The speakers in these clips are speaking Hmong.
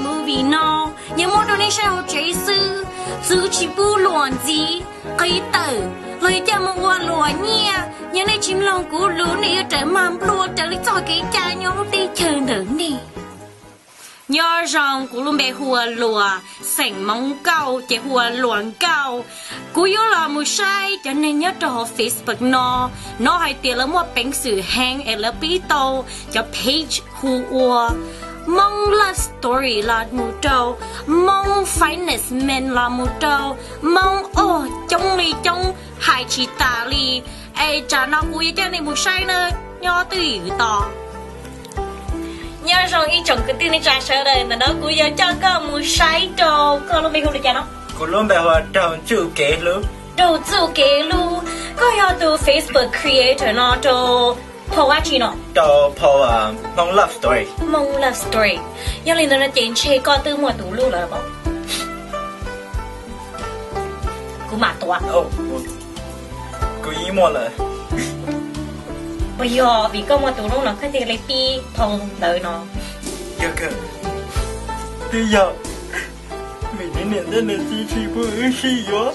Movie no yog muab rau nej saib hauv tsev xwb, txwv tsis pub luam ntxiv, qis tawm los yog coj mus ua luam nyiaj. Yog nej tsis mloog kuv lus, nej yuav rawm mag nplua raws li txoj kev cai nyob lub teb chaws ntawm nej. Nyob zoo, kuv lub npe hu ua Luas, xeem Hmoob Nkauj ces hu ua Luas Nkauj. Kuv yuav los mus saib cov neeg nyob rau hauv Facebook no, hnov hais tias lawv muaj peev xwm heev es lawv pib tau cov page hu ua Hmoob Love Story los mus rau Hmoob Finest Man los mus rau Hmoob, oj, coob li coob hais tsis tas li. Es tsam no kuv yuav coj nej mus saib na, nyob twj ywm tos. Nyob zoo ib tsoom kwv tij neej tsa sawv daws, ntawm no kuv yuav coj koj mus saib rau, koj lub npe hu li cas no? Kuv lub npe hu ua Raug Txuj Kev Hlub. Raug Txuj Kev Hlub, koj yog tus Facebook creator no rau phau dab tsi no? Rau phau Hmoob Love Story. Hmoob Love Story. Yog li ntawd no ces ntshe koj twb muaj tus hlub lawm los? Kuv mam tuav. Kuv yeej muaj lawm. Puas yog vim koj muaj tus hlub no koj thiaj li pib phau ntawv no? Yog kawg, twb yog vim nws niam thiab nws txiv tsis pub wb sib yuav,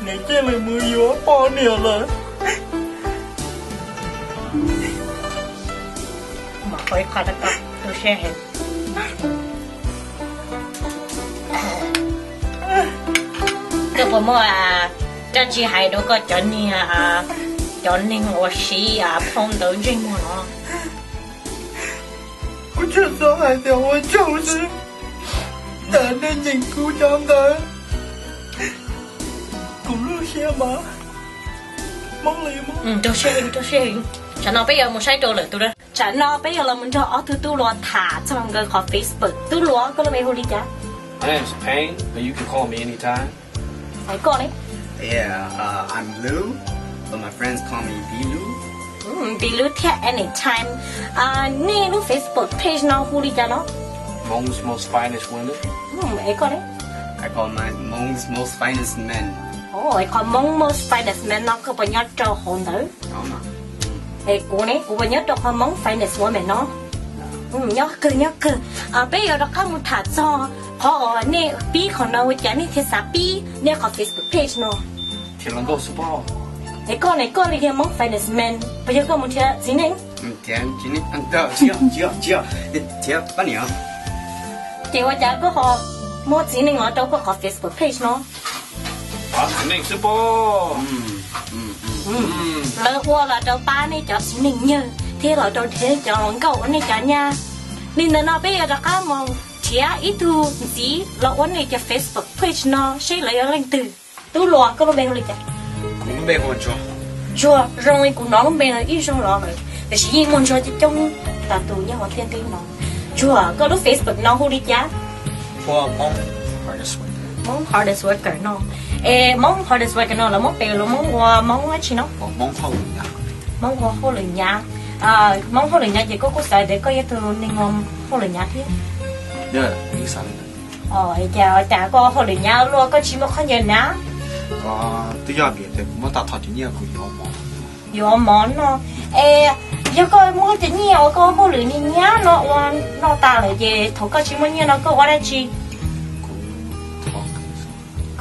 nws thiaj li mus yuav poj niam lawm. Koj puas muaj dab tsi hais rau koj cov niag, cov neeg uas siv phau ntawv ntsej muag no? Kuv tsuas xav hais tias ua tsaug xwb, ntawm nej nyeem kuv cov ntawv, kuv lub siab mas Hmoob li Hmoob. Rau siab heev, rau siab heev. Tsam no peb yuav mus saib rau lwm tus. Tsam no peb yuav los mus nrog ob tug tub hluas tham txog nkawd qhov Facebook. Tub hluas, koj lub npe hu li cas? My name is Payne, but you can call me anytime. Hais koj ne? Yeah, uh, I'm Lou, but my friends call me Bilu. Bilu thiab anytime. Nej lub Facebook page no hu li cas no? Hmong's Most Finest Women. Es koj ne? I call mine Hmong's Most Finest Men. Es qhov Hmong's Most Finest Men no koj puas nyob rau hauv ntawd? Es kuv ne, kuv puas nyob rau qhov Hmong's Finest Women no? Nyob kawg, nyob kawg. Peb yuav rov qab mus tham txog qhov uas nej pib qhov no ua cas nej thiaj xav pib nej qhov Facebook page no. Es koj ne, koj li yog Hmong's Finest Men, puas yog koj mus nrhiav txiv neej? Ces ua cas koj ho muaj txiv neej los rau koj qhov Facebook page no? Lawv ua los rau pab nej cov txiv neej yawg thiab los rau nrhiav cov hluas nkauj ua nej cov nyab. Li ntawd no peb yuav rov qab mus nrhiav ib tug ntxiv los ua nej cov Facebook page no seb lawv yog leej twg. Tub hluas, koj lub npe hu li cas? Kuv lub npe hu ua Ntsuag. Ntsuag, zoo li kuv hnov lub npe no ib zaug los lawm, tiam sis yeej muaj Ntsuag coob coob tas tus nyob hauv ntiaj teb no. Ntsuag, koj lub Facebook no hu li cas? Hmoob Hardest Worker no. Es Hmoob Hardest Worker no lawv muab pes los Hmoob ua Hmoob dab tsi no? Hmoob ua hauj lwm nyav. Hmoob hauj lwm nyav ces koj kuj xav tias koj yog tus neeg ua hauj lwm nyav thiab. Cas cas koj hauj lwm nyav luaj koj tsis muaj khaub ncaws hnav? Twb yog vim tias kuv muab tag nrho cov nyiaj kuv yuav mov. Yuav mov noj. Es yog koj muab cov nyiaj uas koj hauj lwm nyav no ua noj tas lawm ces thaum koj tsis muaj nyiaj no koj ua dab tsi?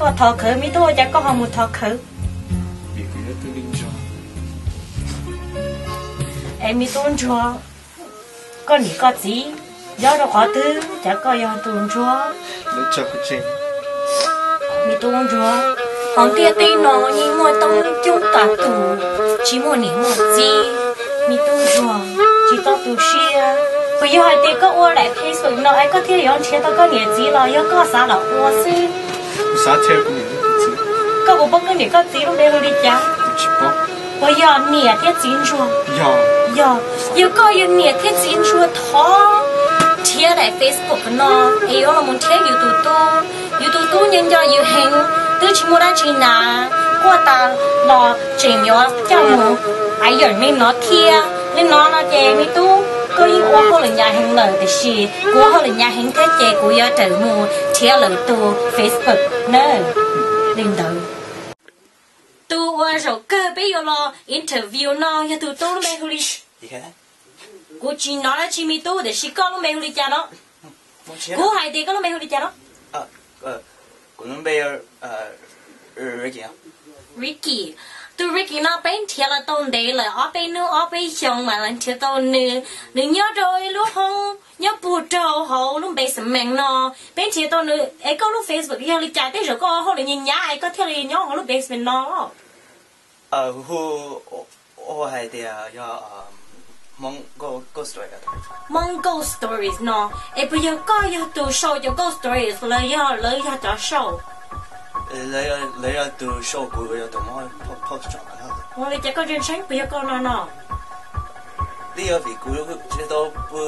Koj thov khawv. Me tub, ua cas koj ho mus thov khawv? Es me tub Ntsuag, koj niam koj txiv nyob rau qhov twg cas koj yog tus Ntsuag? Me tub Ntsuag, hauv ntiaj teb no yeej muaj toob coob tas tus tsis muaj niam muaj txiv. Me tub Ntsuag, tsis txhob tu siab. Puas yog hais tias koj ua daim Facebook no es koj thiaj yuav nrhiav tau koj niam txiv los yog koj xav los ua xwb? Koj puas paub koj niam koj txiv lub npe hu li cas? Puas yog niam thiab txiv Ntsuag? Yog, yog koj yog niam thiab txiv Ntsuag thov nrhiav daim Facebook no es yuav los mus nrhiav yus tus tub. Yus tus tub nco nco yus heev, twb tsis muaj dab tsi hnav, quaj tas los tseem yuav coj mus aim yawm nej no thiab. Nej no no ces me tub, koj yeej ua hauj lwm nyav heev lawm tiam sis kuv ua hauj lwm nyav heev thiab ces kuv yuav rawm mus nrhiav lwm tus Facebook na. Li ntawd. Tus uas zaum kawg peb yuav los interview no yog tus tub lub npe hu li. Kuv tsis hnov dab tsi me tub, tiam sis koj lub npe hu li cas no? Kuv hais tias koj lub npe hu li cas no? Kuv lub npe Ricky. Ricky, tus Ricky no peb nrhiav los tau ntev lawm, ob peb hnub ob peb xyoos mas lawv nrhiav tau nws. Nws nyob rau ib lub hoob nyob puag rau hauv lub basement no. Peb nrhiav tau nws es koj lub Facebook yog li cas? Tej zaum koj hauj lwm nyab nyab es koj thiaj li nyob hauv lub basement no. Hu hais tias yog Hmoob Ghost Stories no. Es puas yog koj yog tus sau cov Ghost Stories los yog lawv yog cov sau? Lawv yog tus sau, kuv yog tus muab post tso. Ua li cas koj ntshai ntshai puas yog koj no no? Twb yog vim kuv tsis tau pw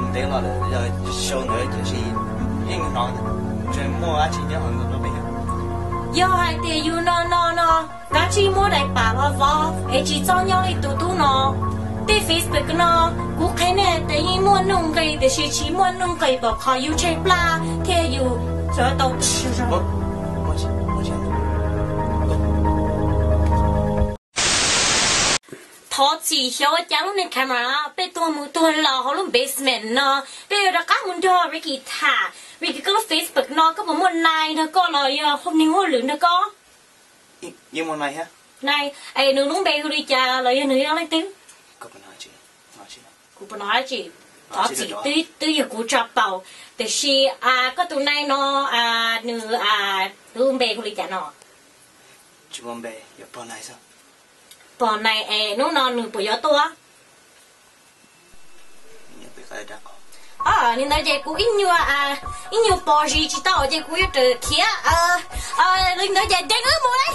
ntev los lawm, yog sau ntawd tiam sis yeej hnov tseem muaj dab tsi nyob hauv no pem. Yog hais tias yus no no no, kav tsij muab daim pam los vov es tsis txhob nyob li tus tub no. Tej Facebook no, kuv qhia nej tias yeej muaj nuj nqis tiam sis tsis muaj nuj nqis pom qhov yus tshaib plab thiab yus tau. Thov txim xyov ua cas lub niag camera peb tuag mus tuag los hauv lub basement no. Peb yuav rov qab mus nrog Ricky tham. Ricky, koj lub Facebook no koj puas muaj nai nrog koj los yog nws hauj lwm nrog koj? Nai, es nws lub npe hu li cas los yog nws yog leej twg? Kuv puas hnov dab tsi? Thov txim, twb yog kuv tso paus. Tiam sis koj tus nai no, nws lub npe hu li cas no? Pog nai es hnub no nws puas yuav tuaj? Li ntawd ces kuv ib nyuag, ib nyuag pos zis tsis tau ces kuv yuav rawm khiav. Li ntawd ces deev wb mus li.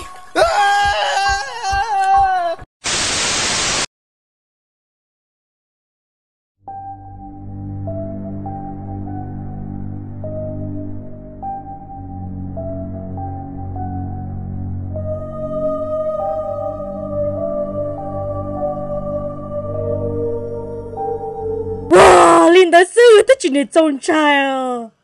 Ua li ntawd xwb twb tsis nws txaus ntshai os.